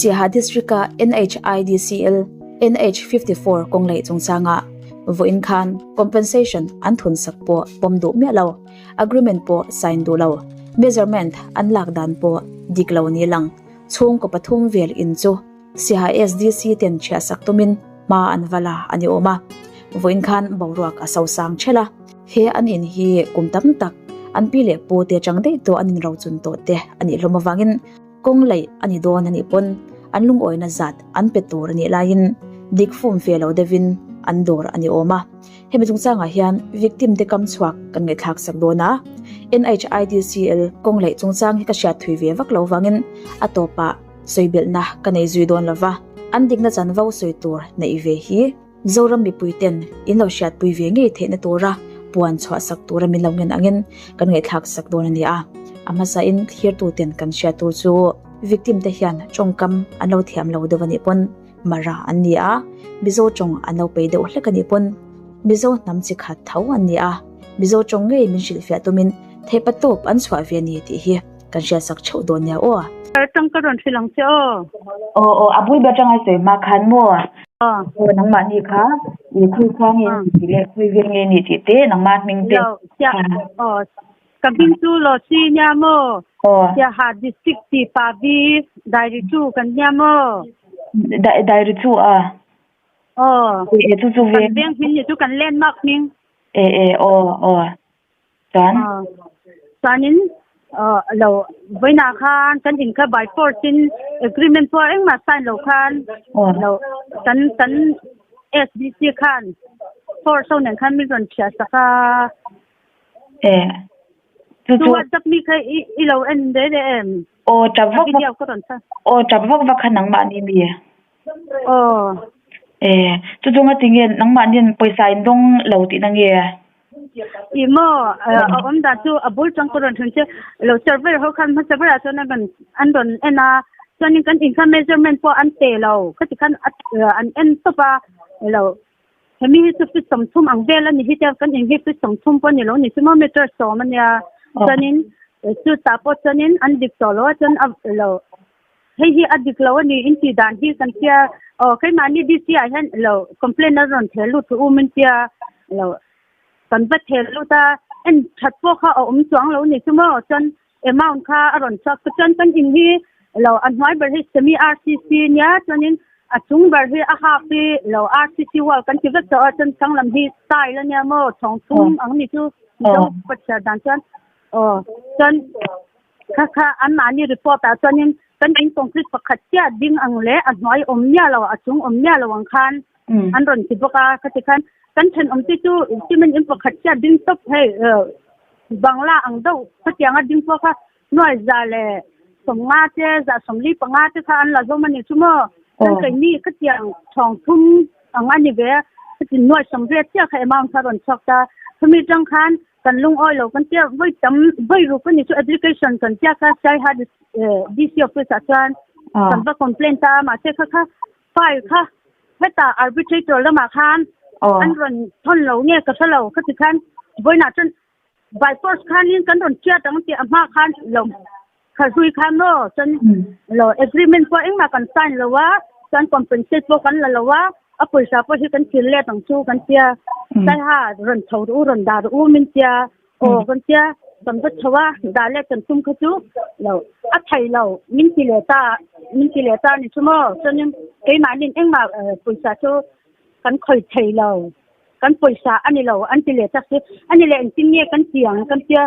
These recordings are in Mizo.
Siaha District-a NHIDCL NH 54 kawng laih chungchangah vawiin khan compensation an thun sak pawh pawm duh miah lo, agreement pawh sign duh lo, measurement an lak dan pawh dik lo ni lang chhungkaw pathum vel in chu Siaha SDC ten chhiah sak tumin hma an va la a ni awm a, vawiin khan boruak a sosang ṭhelh a. He an in hi kum tam tak an pi leh pu te atang daih tawh an inrochun tawh te a nih hlawm avangin kawng laih a ni dawn a nih pawn an lungawina zat an pe tur a nih laiin dik fum fe lo deuhin an dawr a ni awm a. Hemi chungchangah hian victim te kam chhuak kan ngaihthlak sak dawn a, NHIDCL kawng laih chungchang hi ka hriat thui ve vak lo vangin a tawpah sawibelhna ka nei zui dawn lova, an dikna chanvo sawi tur neih ve hi. Zoram mipui ten in lo hriatpui ve ngei theihna tura puan chhuah sak tura min lo ngen angin kan ngaihthlak sak dawn a ni a. A hmasa in thlirtu ten kan hriat tur chu victim te hian tawngkam an lo thiam lo deuh a nih pawn Mara an ni a, Mizo tawng an lo pei deuh hlek a nih pawn Mizo hnam chi khat tho an ni a, Mizo tawng ngei min hrilhfiah tumin theihpatawp an chhuah ve a ni tih hi kan hriat sak theuh dawn nia aw. Tawng ka rawn hrilh ang che aw. Aw aw a bul ber atanga sawi hma khan maw? Aw nangmahni kha i khawi khua nge ni tih leh khawi vel nge ni tih te nangmah hming te kha. Aw ka hming chu Lawsi nia maw? Aw. Siaha district ti pa bi diary chu kan nia maw? Diary chu a. Aw. E chu chu ve. Kan veng hming ni chu kan landmark hming. E e aw aw. Chuan? Chuanin lo vawiinah khan kan in kha by force in agreement pawh engmah sign lo khan lo kan kan SDC khan force ho nen khan min rawn thiah sak a. E chu chu WhatsApp mi kha i i lo en ve ve em? Aw tap vak vak aw tap vak vak kha nangmahni mi? Aw. E chu chu ngatinge nangmahnian pawisa in dawng lo tihna nge? I maw a awm dan chu a bul chang ka rawn thun che lo survey ho khan hmasa berah chuan an rawn an rawn en a chuanin kan in kha measurement pawh an pe lo khati khan an en tawp a lo hemi hi chu feet 30 ang vel a ni hi tia kan in hi feet 30 pawh a ni lo ni chu maw meter 10 a nia chuanin chutah pawh chuanin an dik tawh lo a chuan a lo Hei hi a dik lo a ni in tih dan hi kan tia aw keimahni DC ah hian lo complaint a rawn thel lut u min tia lo kan va thel lut a en that pawh kha a awm chuang lo ni chu maw chuan amount kha a rawn chhuak ta chuan kan in hi lo a hnuai ber hi semi RCC nia chuanin a chung ber hi a half hi lo RCC wall kan ti vek tawh a chuan chang lam hi tile a nia maw chhawng thum ang ni chu mizo pachhiar dan chuan aw chuan Kha kha anmahni report ah chuanin kan in concrete pakhat chiah ding ang leh a hnuai awm miah lo, a chung awm miah lo ang khan an rawn ti bawk a. Khati khan kan thenawm te chu cement in pakhat chiah ding tawp hei bangla ang deuh khatianga ding pawh kha nuai 150 te 145 te kha an la zawm a ni chu maw. Chuan keini khatiang thawng thum ang a ni ve a, khati nuai 80 chiah kha amount kha a rawn chhuak ta. Chumi atang khan Kan lungawi lo kan tia vawi tam vawi ruk a ni chu application kan tia kha Saiha DC office ah chuan kan va complaint ta a mahse kha kha file kha hetah arbitrator lamah khan an rawn thawn lo nge ka hre lo khati khan vawiinah chuan by force khanin kan rawn tiat ang tih a hma khan lo kha zui khan maw chuan lo agreement pawh engmah kan sign lo a chuan compensate pawh kan la lo a a pawisa pawh hi kan thil let ang chu kan tia saiha rawn chho ru rawn dah ru min tia aw kan tia kan va chho a dah let kan tum kha chu lo a thei lo min ti leh ta min ti leh ta ni chu maw chuanin keimahnin engmah pawisa chu kan khawi thei lo. Kan pawisa a ni lo an ti leh tak si. A ni leh engtin nge kan ti ang kan tia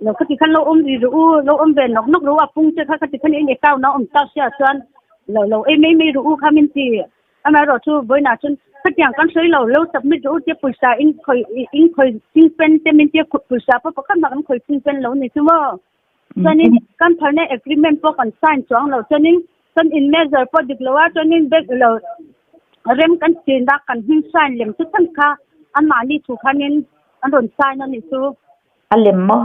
lo khati khan lo awm ri ru u, lo awm ve nawk nawk ru a pung che kha khati khan in account a awm tak sia chuan lo lo ei mai mai ru u kha min ti. Amaherawh chu vawiinah chuan khatiang kan sawi lo, lo submit ru u tia pawisa in khawi in khawi ching pen te min tia pawisa pawh pakhat mah kan khawi ching pen lo ni chu maw. Chuanin kan phalna agreement pawh kan sign chuang lo chuanin kan in measure pawh dik lo a chuanin bank lo rem kan chin a kan hming sign lem chu thleng kha anmahni thu khanin an rawn sign a ni chu. A lem maw?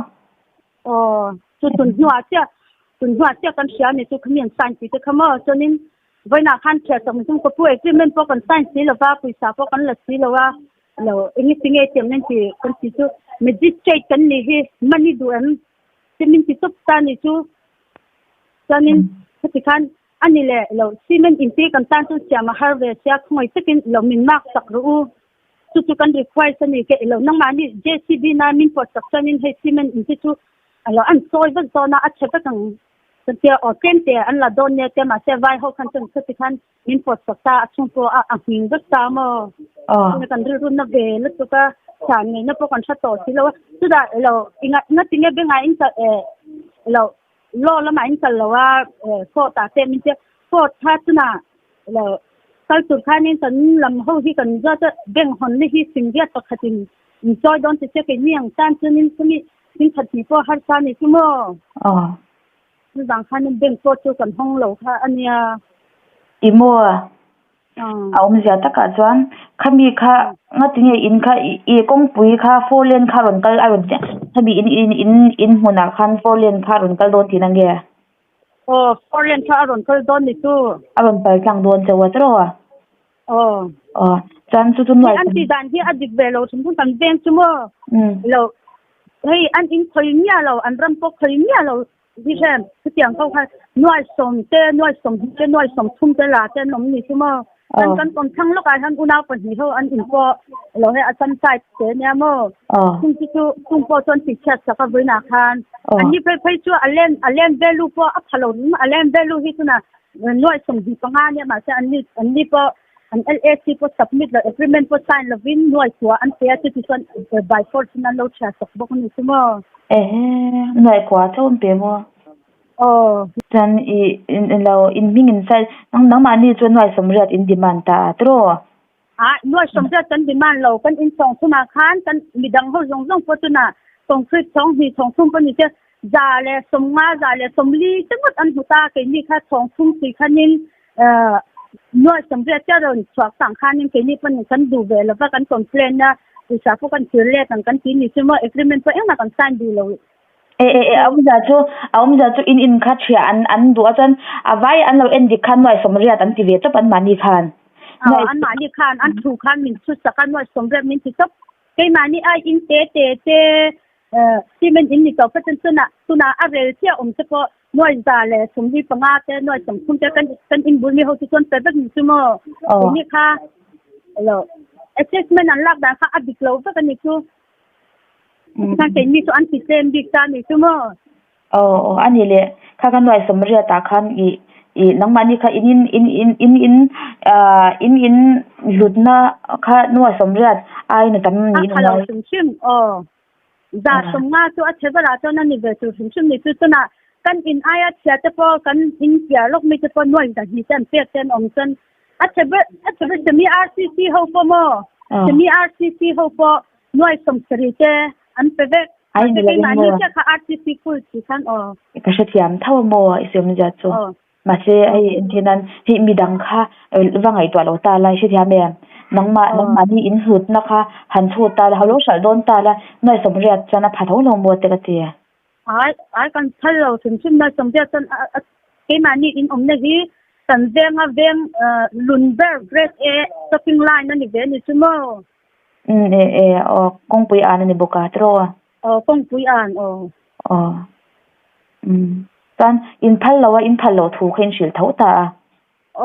Aw chu tun hnuah chiah tun hnuah chiah kan hria a ni chu khami an sign tih te kha maw chuanin vawiinah khan thiah chawk ni chung ka pu agreement pawh kan sign si lo va pawisa pawh kan la si lo a. Lo eng nge tinge tiang nan ti kan ti chu magistrate kan nih hi money duh em te min ti tawp ta ni chu chuanin khati khan. Ani le lo cement in te kan tan chuan siam a har ve sia khawngaih takin lo min mark sak rawh u. Chu chu kan request a ni ke ilo nangmahni JCB na min pawt sak chuanin hei cement in te chu alo an sawi vek dawn a a chhe vek ang kan tia aw tlem te an la dawn nia tia mahse vai ho khan chuan khati khan min pawt sak ta a chhung pawh a a nghing vek ta maw chumi kan rilru na ve lutuk a chhan ngeina pawh kan hre tawh si lo a chutah ilo inga tinge bengah in kal eh ilo law lamah in kal lo a court ah te min tia court kha chunah lo kal tur khanin kan lam ho hi kan zawt a bank hawnna hi singriat pakhatin in chawi dawn ti che keini ang tan chuanin chumi thingkhat hnih pawh harsa a ni chu maw? Chuvang khanin bank pawh chu kan hawng lo kha a nia. I maw? A awmzia takah chuan khami kha ngatinge in kha ih kawngpui kha four lane kha rawn kal a rawn khami in in in in hmunah khan four lane kha a rawn kal dawn tih na nge? Aw four lane kha a rawn kal dawn ni chu. A rawn pal tlang dawn chauh a tiraw a? Aw. Aw chuan chu chu nuai. An tih dan hi a dik ve lo thung thung kan veng chu maw? Lo hei an in khawi miah lo an ram pawh khawi miah lo. Hi hrem, chutiang ho kha nuai sawm te, nuai sawmhnih te, nuai sawmthum te la te an awm ni chu maw? Kan kan kawmthlang lawkah hian unau pahnih ho an inpawh lo hei Assam side te nia maw? Chung chu chu chung pawh chuan tihchhiat sak a vawiinah khan an ni phei phei chu a land a land value pawh a pha lo ring a land value hi chuna nuai sawmhnih panga nia mahse an ni an ni pawh an LAC pawh submit lo agreement pawh sign lovin nuai kua an pe a chuti chuan by force in an lo chhiar sak bawk a ni chu maw. Ehe, nuai kua chauh an pe maw? Aw. Chuan i lo in hming in sign nang nangmahni chuan nuai sawmriat in demand ta a tiraw? Ah, nuai sawmriat kan demand lo, kan inchhawng chhunah khan kan midang ho zawng zawng pawh chunah concrete chhawng hnih chhawng thum pawh ni se za leh sawmnga za leh sawmli te ngawt an hmu ta keini kha chhawng thum si khanin Nuai sawmriat chiah rawn chhuak tang khanin keini pawn kan duh ve lova kan complain a, pawisa pawh kan thir let ang kan ti ni chu maw agreement pawh engmah kan sign duh lo. E e e a awmzia chu a awmzia chu in in kha thiah an an duh a chuan a vai an lo en dik khan nuai sawmriat an ti ve tawp an mahni khan. Aw an mahni khan an thu khan min chhut sak a nuai sawmriat min ti tawp keimahni ai in te te te cement in ni tawh phawt chuan tunah tunah a rel chiah awm te pawh Nuai za leh sawmhnih panga te nuai sawmthum te kan kan inbul mi ho chu chuan pe vek ni chu maw? Tuni kha lo assessment an lak dan kha a dik lo vek a ni chu. Khan kei mi chu an ti tlem bik ta ni chu maw? Aw aw a ni le kha kha nuai sawmriat ah khan i i nangmahni kha in in in in in in ah in in hlutna kha nuai sawmriat aiin a tam niin a pha lo hrim hrim aw. Za sawmnga chu a chhe berah chuan a ni ve tur hrim hrim ni chu. Chunah kan in aia chhia te pawh kan in piar lawk mi te pawh nuai zahnih te an pek te an awm chuan a chhe ber a chhe ber semi RCC ho pawh maw semi RCC ho pawh nuai sawmsarih te an pe vek. Mahse keimahni chiah kha RCC full si khan aw. Ka hrethiam tho a maw i sawmzia chu. Mahse hei entir nan hei midang kha va ngaihtuah lo ta la i hrethiam em? Nangmah nangmahni in hlutna kha han chhut ta la lo hralh dawn ta la nuai sawmriat chuan a pha tho lo maw te ka ti. Ai ai kan phal lo hrim hrim nuai sawmriat chuan a keimahni in awmna hi kan venga veng lun ber grade A shopping line a ni ve a ni chu maw? Umm e e aw kawngpui an a ni bawk a tiraw? Aw kawngpui an aw. Aw umm chuan in phal lo a in phal loh thu kha in hrilh tho ta a.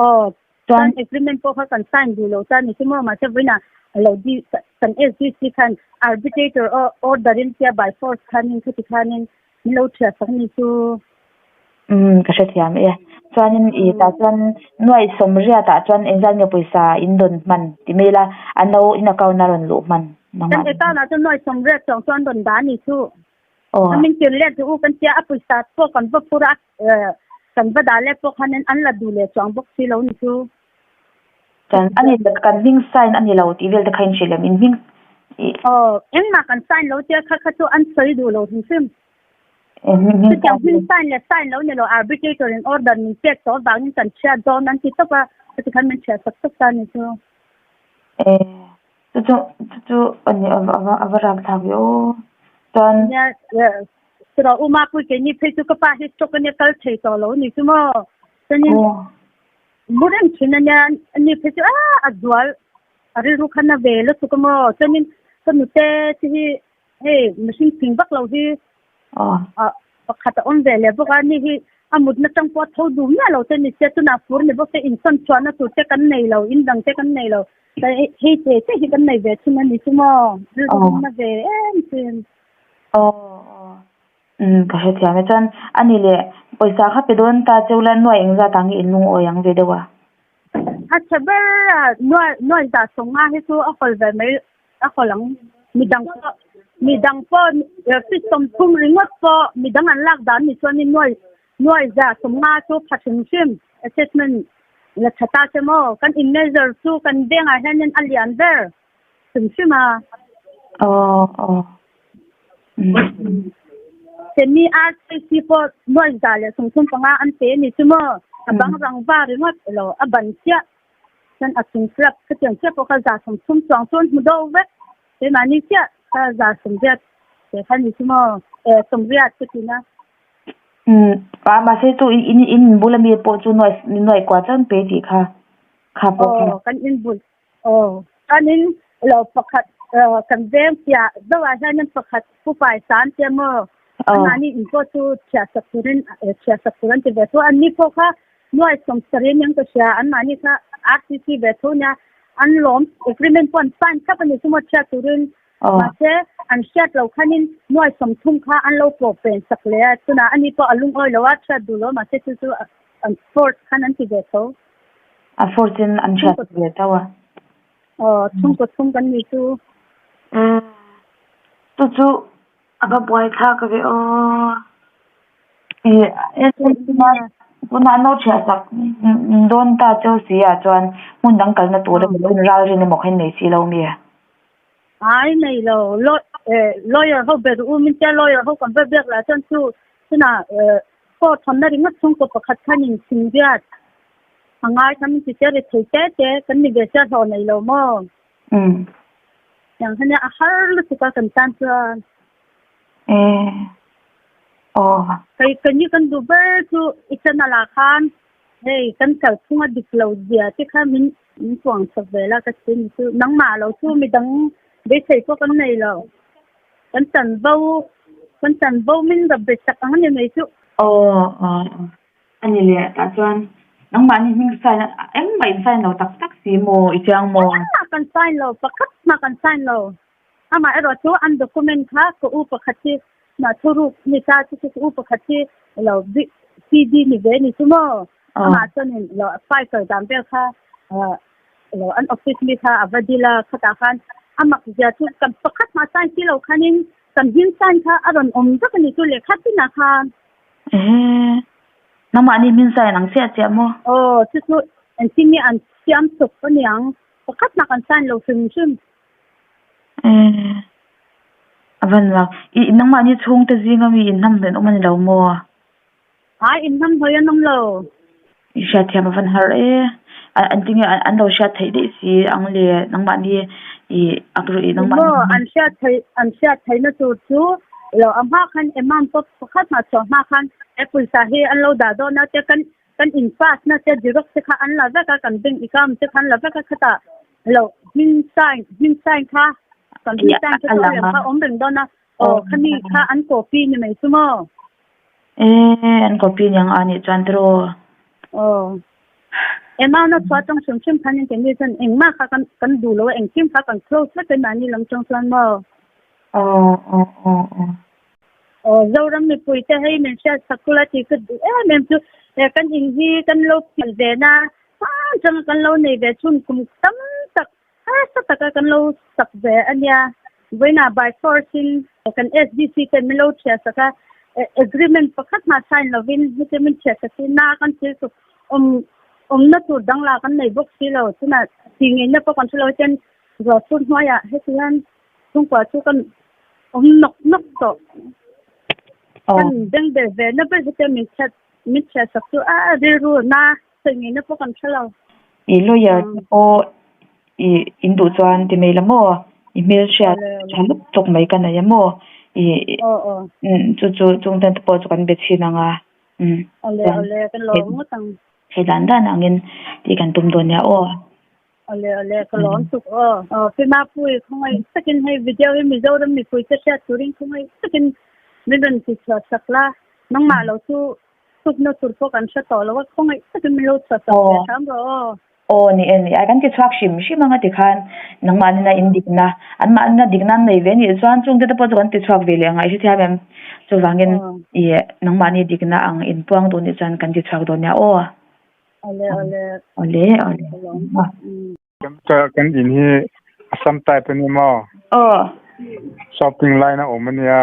Aw chuan agreement pawh kha kan sign duh lo ta ni chu maw mahse vawiinah lo di kan SDC khan arbitrator order in tia by force khanin khati khanin min lo thiah sak ni chu. Umm ka hrethiam e. Chuanin i tah chuan nuaih sawmriat ah chuan engzat nge pawisa in rawn hman ti mai ila an lo in account a rawn luh hman. Kan account ah chuan nuaih sawmriat chuang chuan rawn dah a ni chu. A min tir let duh u kan tia a pawisa pawh kan va phur a kan va dah let pawh khanin an la duh leh chuang bawk si lo ni chu. Chuan a ni kan hming sign a ni lo tih vel te kha in hrilh em in hming ih. Aw engmah kan sign lo tia kha kha chu an sawi duh lo hrim hrim. Chutiang hming sign leh sign lo ni lo arbitrator in order min pek tawh avangin kan chhiat dawn an ti tawp a, chuti khan min chhiat sak tawp ta a ni chu. E, chu chu chu chu a ni a va a va ram thlak ve aw. Chuan. Nia, chutah u Mapui keini phei chu ka pa hi stroke ania kal thei tawh lo a ni chu maw. Chuanin mu reng thin ania ani phei chu a a zual a rilru khan a ve lutuk a maw. Chuanin ka nute chi hi Hei mihring thing vak lo hi pakhat a awm ve leh bawk a, ni hi A mutna tang pawh a tho duh miah lo te ni sia, tunah fur ni bawk se insawn chhuahna tur te kan nei lo, in dang te kan nei lo. Hei te te hi kan nei ve thung a ni chu maw? Rilru na ve em thin. Aw aw umm ka hrethiam e chuan a ni leh pawisa kha pe dawn ta cheu la nuai engzat ang hi in lungawi ang ve deuh a. A chhe ber a nuai nuai zah sawng a hi chu a hawl ve mai a hawl ang midang pawh midang pawh feet 30 ringawt pawh midang an lak dan ni chuan in nuai nuai za 50 chu pha hrim hrim assessment la tha ta che maw kan in measure chu kan vengah hianin a lian ber hrim hrim a. Aw aw umm. Semi RCC pawh nuai 135 an pe a ni chu maw a bang rang va ringawt elo a ban chiah. Chuan a chung slab khatiang chiah pawh kha 30 chuang chuan hmu do vek. Keimahni chiah kha 80 te kha ni chu maw? Eh 80 ka ti na. Umm a mahse chu in in in bul ami pawh chu nuai nuai kua chuan pe tih kha kha pawh kha. Aw kan in bul aw kan in lo pakhat kan veng piah deuh ah hianin pakhat pupai san tia maw? Anmahni in pawh chu chhiah sak turin chhiah sak tur an ti ve tho. Anni pawh kha Nuai 70 aniang ka hria, anmahni kha RCC ve tho nia, an lawm agreement pawh an sign thlap a ni chu maw chhiat turin, mahse an hriat lo khanin nuai 30 kha an lo pawh pen sak leh a, tunah ani pawh a lungawi lo a, chhiat duh lo mahse chu chu an force khan an ti ve tho. A force in an hriat ve tho a. Aw, chhungkaw chhung kan ni chu. Chu chu A va buai thlak ve aw. Tunah no thiah sak dawn ta cheu si ah chuan hmun dang kalna tur emaw lo in ral rin emaw kha in nei si lo mi? Ai nei lo, lawyer ho ber u min tia lawyer ho kan va biak lah chuan chu tunah court thawnna ringawt chhungkaw pakhat khan in chhim viat a ngai kha min ti tia ri thei te te kan ni ve sia hlawh nei lo maw? Umm. Tiang hian a har lutuk a kan tan chuan. Eh. Aw. Kei kan ni kan duh ber chu i channel ah khan hei kan kal phung a dik lo zia te kha min min puang chawp ve la ka ti ni chu nangmah lo chu midang beisei pawh kan nei lo. Kan chanvo kan chanvo min rap bet tak ang a ni mai chu. Aw aw. A ni leh tah chuan nangmahni hming sign engmah in sign lo tak tak si maw i chiang maw? Engmah kan sign lo, pakhat mah kan sign lo. Amah erawh chu an document kha ka u pakhat hi mah thuruk ni ta chu ka u pakhat hi lo CD ni ve ni chu maw? Amah chuanin lo file kal dan vel kha lo an office mi kha a va dil a, khatah khan a mak zia chu kan pakhat mah sign si lo khanin kan hming sign kha a rawn awm vek a ni chu lehkha tinah khan. Ehe, nangmahni hming sign ang chiah chiah maw? Aw, chu chu engtin nge an siam chawp a niang, pakhat nak an sign lo hrim hrim. Ehe, a van mak, i nangmahni chhungte zinga mi inhnamhnawih an awm a ni lo maw? Ai, inhnamhnawih an awm lo. I hriatthiam a van har e, engtin nge an lo hriat theih daih si ang le, nangmahni i i nangmahni. Maw, an hriat theih an hriat theihna tur chu lo a hma khan amount pawh pakhat hma chhuah hma khan he pawisa hi an lo dah dawn a te kan kan in pass na te xerox te kha an la vek a kan bank account te kha an la vek a khatah lo hming sign hming sign kha kan hming sign te chu a lem kha awm reng dawn a aw khami kha an copy ni mai chu maw. Eh, an copy niang a nih chuan tiraw? Aw. Emma na chhuah tawng hrim hrim khan in keini chuan engmah kha kan kan duh lo a, engkim kha kan close vek a mahni lam tawng chuan maw? Aw, aw, aw, aw. Aw, Zoram mipui te hei min hriat sak kula tih ka duh em em chu eh kan in hi kan lo pian ve na hman tanga kan lo nei ve chhun kum tam tak Harsa taka kan lo sak ve a nia. Vawiinah by force in kan SDC ten min lo thiah sak a, agreement pakhat hma sign lovin heti min thiah sak hi na kan thil tuk awm awmna tur dang lah kan nei bawk si lo. Tunah tih ngeihna pawh kan hre lo hian ruah chhun hnuaiah heti hian chhungkua chu kan awm nawk nawk tawh. Kan beng ber ve na ber heti min thiat min thiah sak chu a rilru na sawi ngeihna pawh kan hre lo. I lawyer te pawh i in duh chuan ti mai la maw? I hmelhriat tha lup tawk mai ka nei a maw? I chu chu chung te pawh chu kan be chhin ang a. Awle awle ka lawm ngawt ang. Hei dan dan angin tih kan tum dawn nia aw. Awle awle ka lawm tuk aw. Aw Pimapui khawngaih takin hei video hi Mizoram mipui te hriat turin khawngaih takin min rawn ti chhuah sak la. Nangmah lo chu. Thupna tur pawh kan hre tawh lo a, khawngaih takin min lo chhuah sak ve hram rawh aw. Aw ni e ni, ai kan ti chhuak hrim hrim ang a ti khan nangmahnina in dikna, anmahnina dikna an nei ve anih chuan chungte te pawh chu kan ti chhuak ve leh ang a, i hrethiam em? Chuvangin i nangmahni dikna ang inpuang duh nih chuan kan ti chhuak dawn nia aw. Awle awle. Awle awle. Kan in hi Assam type a ni maw? Aw. Shopping line a awm a nia.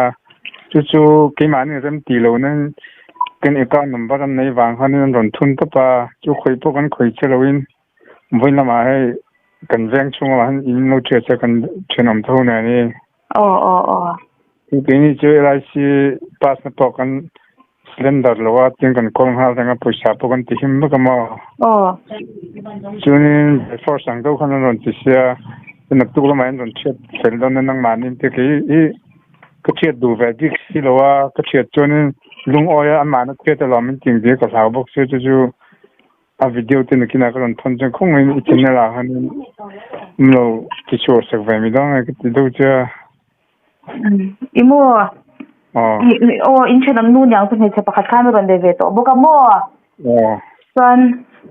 Chu chu keimahni rem tih loh nan kan account number an nei vang khanin an rawn thun tawp a. Chu khawih pawh kan khawih che loin vawiin lamah hei kan veng chhung lamah hian in lo thiat che kan thenawm tho nen hi. Aw aw aw. Keini chu LIC pass na pawh kan Cylinder lo a tin kan kawl nghal reng a pawisa pawh kan ti him vek a maw. Aw. Chuanin force ang deuh khan an rawn ti sia naktuk lamah hian rawn thiat fel dawn a nangmahni te kei hi ka thiat duh ve bik si lo a ka thiat chuanin lungawi a amahna thiat alawm min ting bik ka hlau bawk sia chu chu a video te nakinah ka rawn thawn chuan khawngaihin i channel ah khanin min lo ti chhuah sak ve mai dawn a ka ti deuh che a. I maw? Aw in thenawm nu niang chu hmeichhe pakhat khan a rawn be ve tawh bawk a maw? Aw. Chuan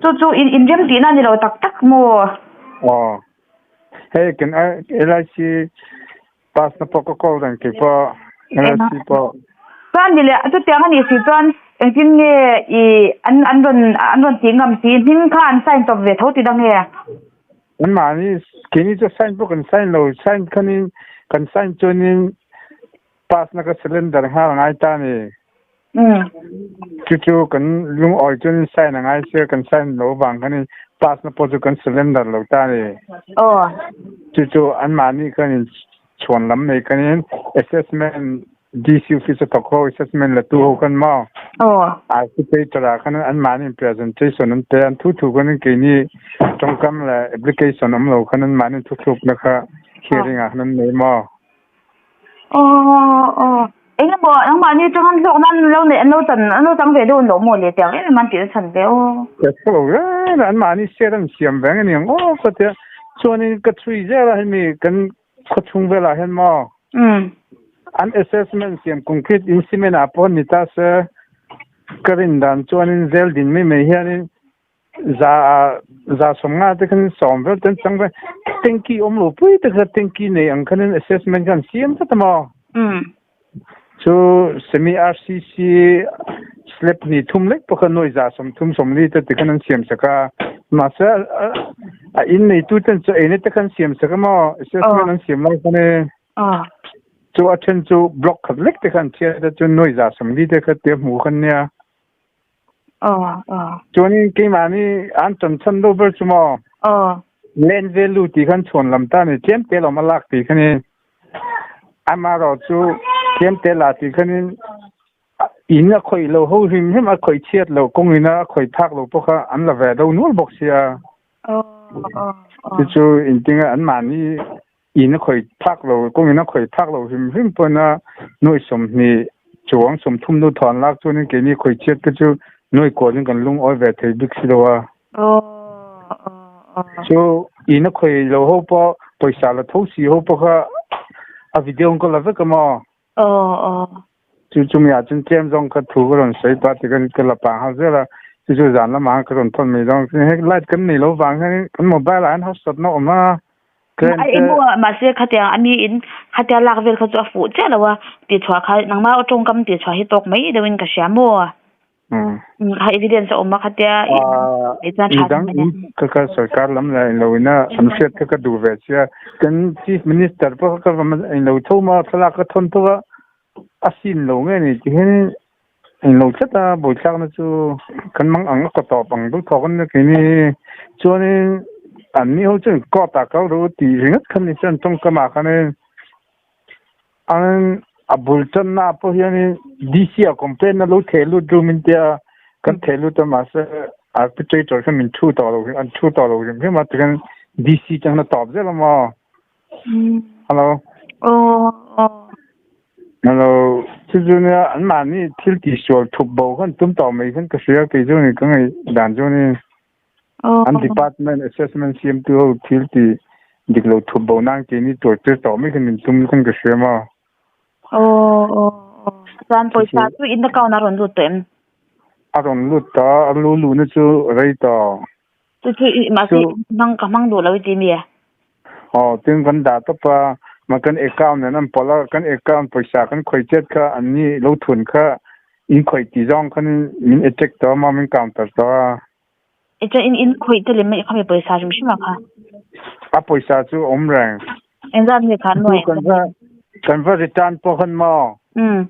chu chu in inrem tihna a ni lo tak tak maw? Aw. Hei kan LIC pass na pawh ka call reng kei pawh LIC pawh. Chuan ni leh chutiang a nih si chuan engtin nge i an an rawn an rawn tih ngam si hming kha an sign chawp ve tho ti dang nge? Anmahni keini chu sign pawh kan sign lo, sign khanin kan sign chuanin pass na ka cylinder nghal a ngai ta a ni. Chu chu kan lungawi chuanin sign a ngai sia, kan sign lo avang khanin pass na pawh chu kan cylinder lo ta a ni. Chu chu anmahni khanin chhuan lam nei khanin assessment DC office a thawk ho assessment la tu ho khan maw architecture ah khan anmahni presentation an pe an thu thu khan keini tawngkam leh application awm lo khan anmahni thuthlukna kha hearing ah khan an nei maw. Eng emaw nangmahni atang an hlawkna an lo neih an lo chan an lo chang ve deuh an lo maw le tiang em em an tih na chhan ve aw. Ka hre lo reng anmahni share an siam veng aniang aw ka tia chuanin ka chhui zel a hemi kan Khawchhung velah hian maw an assessment siam concrete in cement ah pawh ni ta se ka rin dan chuanin zel din mai mai hianin za za sawmnga te khan sawm vel ten chang ve tanki awm lo pui te kha tanki nei ang khanin assessment khan siam tlat a maw Chu semi RCC slab hnih thum lek pawh kha nuai za 30 40 te tikhan an siam sak a. Mahse a in neitu ten chu eina te khan siam sak a maw assessment an siam lai khan e. Chu a then chu block khat lek te khan thiat a chu nuai za 40 te kha tia hmu khan nia. Chuanin keimahni an chanchan deuh ber chu maw land value tih khan chhuan lam ta ni tlem te lawm a lak tih khan in amarawh chu tlem te la tih khan in in a khawih lo ho hrim hrim a khawih chhiat loh kawng in a khawih phak lo pawh kha an la ve deuh nual bawk sia chu chu intinga anmahni In a khawih phak lo, kawng in a khawih phak lo hrim hrim pawn a nuai 20 chuang 30 nu thawn lak chuanin keini khawih chhiat te chu nuai kualin kan lungawi ve thei bik si lo a. Chu in a khawih lo ho pawh pawisa la tho si ho pawh kha a video an ka la vek a maw? Chu chumi ah chuan tlem zawng kha thu ka rawn sawi pah ti khan ka la pah nghal zel a, chu chu zan lamah khan ka rawn thawn mai dawn. Hei light kan nei lo vang hianin kan mobile ah hian harsatna a awm a. Ai emaw mahse khatiang a mi in khatia lak vel kha chu a fuh chiah lo a tih chhuah kha nangmah aw tawngkam tih chhuah hi tawk mai deuhin ka hria maw? Kha evidence a awm a khatia i chuan tha dang ka ka sarkar lam la in lo ina an hriat kha ka duh ve sia kan chief minister pawh ka va in lo tho ma thlalak ka thawn tawk a a sin lo nge ni ti hian in lo tlat a buaithlakna chu kan mang ang a kaw tawp ang deuh thawk an keini chuanin an ni ho chuan court ah kal ru tih ringawt khan ni chuan tawngkam ah khanin an a bul tanna ah pawh hianin DC ah complaint a lo theh lut rum in tia kan theh lut a mahse arbitrator khan min thu tawh lo an thu tawh lo hrim hrim a tikhan DC chang na tawp zel a maw hello hello chu chu nia an mahni thil tihsual thup bo khan tum tawh mai khan ka hria kei chu ni ka ngaih dan chu ni An department assessment siamtu ho thil ti dik lo thup bo nan keini tuar tir tawh mai khan min tum khan ka hria maw. Aw aw aw. Chuan pawisa chu in account a rawn lut tawh em? A rawn lut ta a lu luhna chu rei ta. Chu chu i mahse hmang ka hmang duh lo i ti mi e. Aw tin kan dah tawp a ma kan account nen an pawlh a kan account pawisa kan khawih chet kha an ni lo thun kha in khawih tih zawng khan min attack tawh a ma min counter tawh a. I chuan in in khawih te lem khami pawisa hrim hrim a kha. A pawisa chu awm reng. Engzat nge kha nuai? Kan va kan va return pawh khan maw? Mm.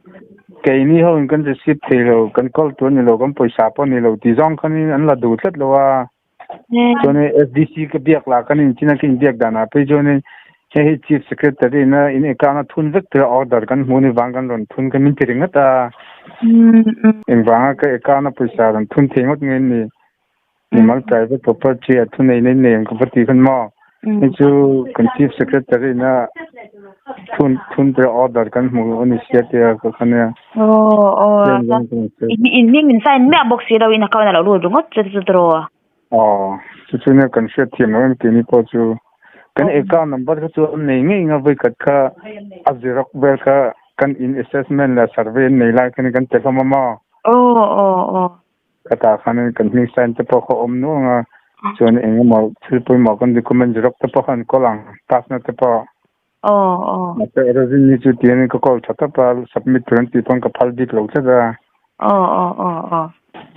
Keini ho in kan receive thei lo, kan call tur ni lo, kan pawisa pawh ni lo ti zawng khan in an la duh tlat lo a. Chuan SDC ka biak lah kan in chin a ka in biak dan ah phei chuan in hei hi Chief Secretary na in account a thun vek tura order kan hmuh ni vang kan rawn thun kha min ti ringawt a. Engvanga ka account a pawisa rawn thun thei ngawt nge ni? Mimal private property a thu nei nei nei ang ka va ti khan maw? Hei chu kan Chief Secretary na thun thun tura order kan hmu a ni sia tia ka khan nia. Aw aw in hming min sign miah bawk si lo in account a lo lut ringawt chu chu tiraw? Aw chu chu nia kan hriat thiam lo em tih ni pawh chu kan account number kha chu an nei ngei nga vawikhat kha a xerox vel kha kan in assessment leh survey an nei lai khan kan pe hlawm a maw? Aw aw aw. Khatah khan kan hming sign te pawh kha awm nuang a, chuan eng emaw thil pawimawh kan document xerox te pawh kha an kawl ang, pass na te pawh. Aw aw. Mahse origin ni chu tihian ka call tha tawp a, submit tur an tih pawn ka phal bik lo tlat a. Aw aw aw aw.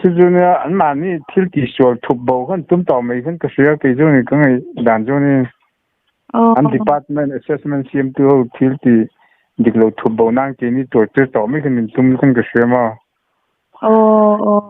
Chu chu nia anmahni thil tihsual thup bo khan tum tawh mai khan ka hria kei chu ni ka ngaih dan chu ni. Aw. An department assessment siamtu ho thil tih dik lo thup bo nan keini tuar tir tawh mai khan min tum khan ka hria maw. Aw aw.